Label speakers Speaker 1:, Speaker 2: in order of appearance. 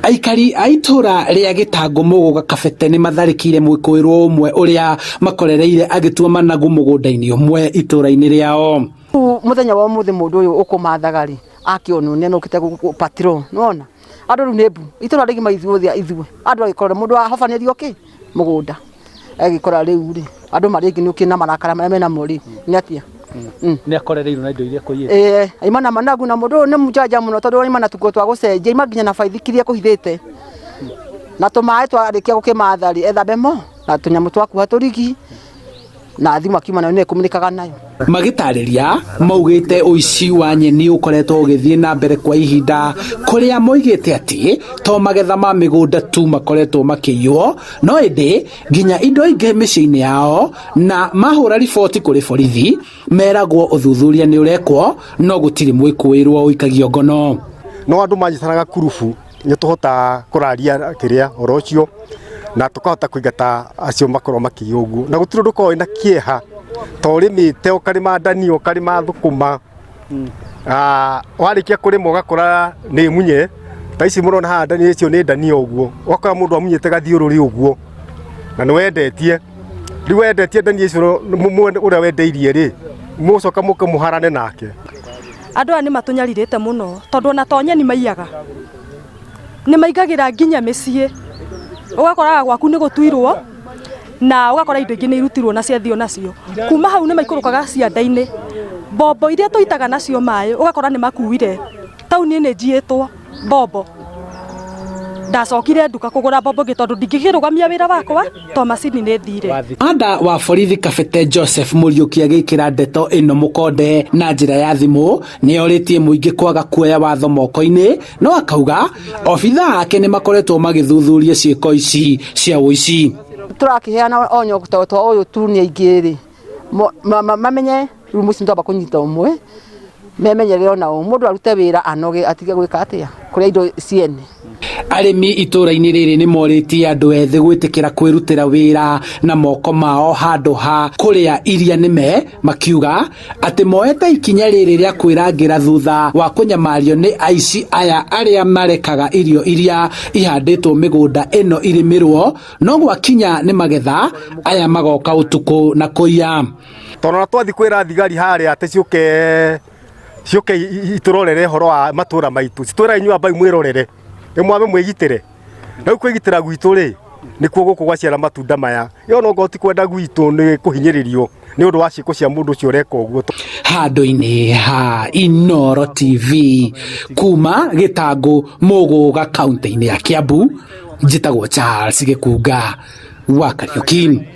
Speaker 1: Aikari a itũra rĩa Gĩtangũ Mũgũga Kabete nĩ matharĩkĩire mwĩkũĩrwo ũmwe ũrĩa makorereire agĩtua managu mũgũnda-inĩ ũmwe itũra-inĩ rĩao.
Speaker 2: Mũthenya wa ũmũthĩ mũndũ ũyũ ũkũmathaga rĩ akĩonwo nĩ anokĩte patrol nĩwona andũ rĩu nĩ mbu itũra rĩgima ithuothe ithuĩ andũ agĩkorora mũndũ ahobanĩrio kĩ mũgũnda agĩkora rĩu rĩ andũ marĩ aingĩ nĩ na marakara marĩa menamo rĩ nĩ atĩa.
Speaker 1: Nĩ akorereirwo na indo iria kũiyĩte.
Speaker 2: Ĩĩ, aima na managu na mũndũ ũyũ nĩ mũjanja mũno tondũ aima na tũkuo twa gũcenjia, aima nginya na baithikiri ekũhithĩte na tũmaĩ twarĩkia gũkĩmatha rĩ ethambe mo na tũnyamũ twakuha tũrigi na thimũ akiuma nayo nĩ ekũmunĩkaga nayo.
Speaker 1: Magĩtarĩria maugĩte ũici wa nyeni ũkoretwo ũgĩthiĩ na mbere kwa ihinda kũrĩa moigĩte atĩ to magetha ma mĩgũnda tu makoretwo makĩiywo no ĩndĩ nginya indo ingĩ mĩciĩ-inĩ yao na mahũra riboti kũrĩ borithi meragwo ũthuthuria nĩ ũrekwo no gũtirĩ mwĩkũĩrwo ũikagio ngono.
Speaker 3: No andũ manyitanaga kurubu nĩ tũhotaga kũraria kĩrĩa ũhoro ũcio na tũkahota kũingata acio makorwo makĩiya ũguo, na gũtirĩ ũndũ ũkoragwo wĩna kĩeha ta ũrĩmĩte ũkarĩma ndania ũkarĩma thũkũma, warĩkia kũrĩma ũgakora nĩ munye, ta ici mũrona haha ndania icio nĩ ndania ũguo, ũgakora mũndũ amunyĩte gathiũrũrĩ ũguo na nĩ wendetie, rĩu wendetie ndania icio ũrĩa wendeirie rĩ, mũgũcoka mũke mũharane nake.
Speaker 4: Andũ aya nĩ matũnyarirĩte mũno tondũ ona to nyeni maiyaga, nĩ maingagĩra nginya mĩciĩ, ũgakoraga gwaku nĩ gũtuirwo na ũgakora indo ingĩ nĩ irutirwo na ciathio nacio. Kuma hau nĩ maikũrũkaga cianda-inĩ, mbombo iria tũitaga nacio maĩ ũgakora nĩ makuire. Taũni nĩ njiĩtwo mbombo, ndacokire nduka kũgũra mbombo ĩngĩ tondũ ndingĩkĩrũgamia wĩra wakwa to macini nĩ thire.
Speaker 1: Kamanda wa borithi Kabete Joseph Mũriũki agĩkĩra ndeto ĩno mũkonde na njĩra ya thimũ nĩ orĩtie mũingĩ kwaga kuoya watho moko-inĩ no akauga obithaa ake nĩ makoretwo magĩthuthuria ciĩko ici cia ũici.
Speaker 2: Tũrakĩheana onyo ta ũyũ tu nĩ aingĩ rĩ mamenye rĩu mũciĩ twamba kũnyita ũmwe memenyerere onao mũndũ arute wĩra anoge atige gwĩka atĩa kũrĩa indo ciene.
Speaker 1: Arĩmi itũra-inĩ rĩrĩ nĩ morĩtie andũ ethĩ gwĩtĩkĩra kwĩrutĩra wĩra na moko mao handũ ha kũrĩa iria nĩme, makiuga atĩ moete ikinya rĩrĩ rĩa kwĩrangĩra thutha wa kũnyamario nĩ aici aya arĩa marekaga irio iria ihandĩtwo mĩgũnda ĩno irĩmĩrwo no gwakinya nĩ magetha aya magoka ũtukũ na kũiya.
Speaker 3: Tondũ ona twathiĩ kwĩra thigari harĩa atĩ ciũke ciũke itũrorere ũhoro wa matũra maitũ, citwĩra inyuĩ ambai mwĩrorere, nĩ mwambe mwĩgitĩre. Rĩu kwĩgitĩra gwitũ rĩ, nĩkuo gũkũ gwaciara matunda maya. Ĩyo no ngorwo ti kwenda gwitũ nĩ kũhinyĩrĩrio nĩ ũndũ wa ciĩko cia mũndũ ũcio ũreka ũguo.
Speaker 1: Handũ-inĩ ha Inooro TV kuma Gĩtangũ Mũgũga kaunti-inĩ ya Kiambu, njĩtagwo Charles Gĩkunga wa Kariuki.